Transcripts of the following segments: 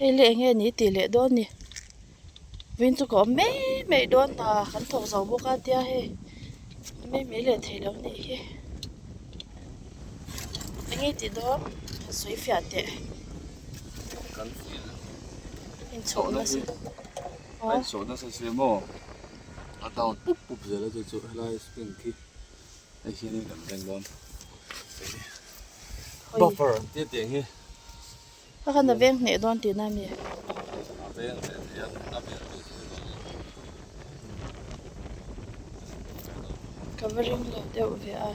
Hei le eng nge ni tih leh dawn ni. Vin chu ka awm mai mai dawn hna kan thawk zo bawk a tia hei mai mai leh theih loh nih hi. Eng nge tih dawn sawi fiah teh. Kan fil Inchhawh nasa. A inchhawh nasa si maw a down pup pup zel a chu chu helai spring khi hei hianin kan veng dawn. Buffer an tia tiang hi. A khan a veng hneh dawn tihna a mi? A veng hneh thei a, a vel thei thei dawn lo. Ka va ring lo deuh ve a.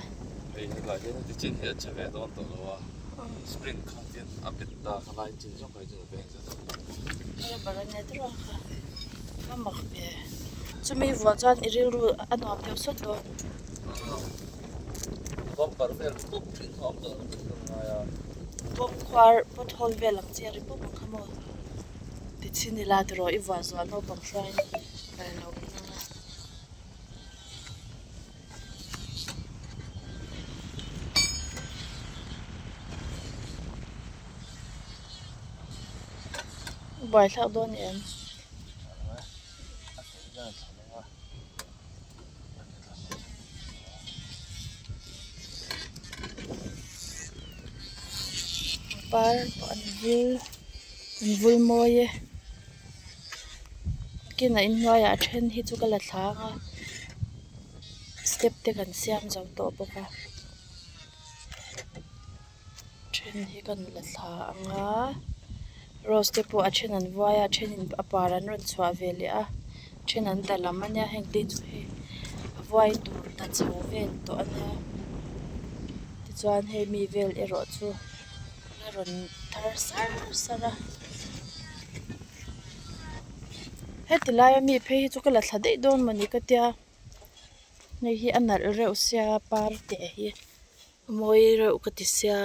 Hei hetlai hian heti chin hi a che ve dawn tawh lo a, spring kha hian a bet ta kha lai chin zawk ah hi chuan a veng zet a. Rubber a nia tiraw kha, a mak ve. Chumi vuah chuan i rilru a nuam deuh sawt dawn. Bumper vel pup thin kha awm tawh lo chu ka ngai a. Bawm khuar pothole vel ang chi a ri pup ang kha maw? Ti chhin ila tiraw i vuah zuah naupang hruaiin kal lo ang a. Buaithlak dawn em? Par pawh an vul an vul mawi e kinah inhnuaiah a then hi chu ka la thla ang a step te kan siam zo tawh bawk a then hi kan la thla ang a rose te pawh a then an vuai a a thenin a par an rawn chhuah ve leh a then an ta lam ania heng te chu hei a vuai tur ta chho vel tawh ania tichuan hei mi vel erawh chu a rawn thar sar sar a heti laia mi phei hi chu ka la thla daih dawn mawni ka tia hei hi a nalh reuh sia par te hi. A mawi reuh ka ti sia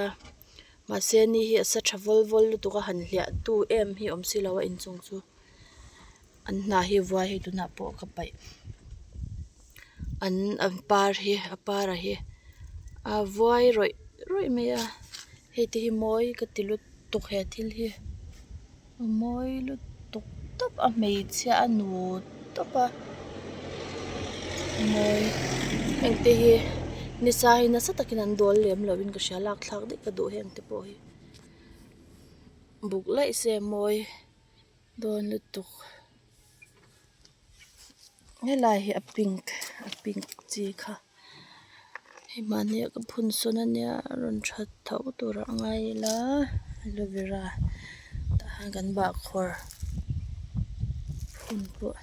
mahse ni hi a sa tha vawl vawl lutuk a han hliah tu em hi awm silo a inchung chu an hnah hi vuai hei tunah pawh ka paih an an par hi a par a hi a vuai rawih rawih mai a hei te hi mawi ka ti lutuk he thil hi. A mawi lutuk tawp a hmeichhia a nu tawp a mawi heng te hi nisa hi nasa takin an dawl lem lo in ka hria lak thlak daih ka duh heng te pawh hi buk laih se a mawi dawn lutuk helai hi a pink a pink chi kha hei mahni a ka phun sawn ania a rawn that tho turah a ngai ila aloe vera tah hian kan bahkhawr phun pawh.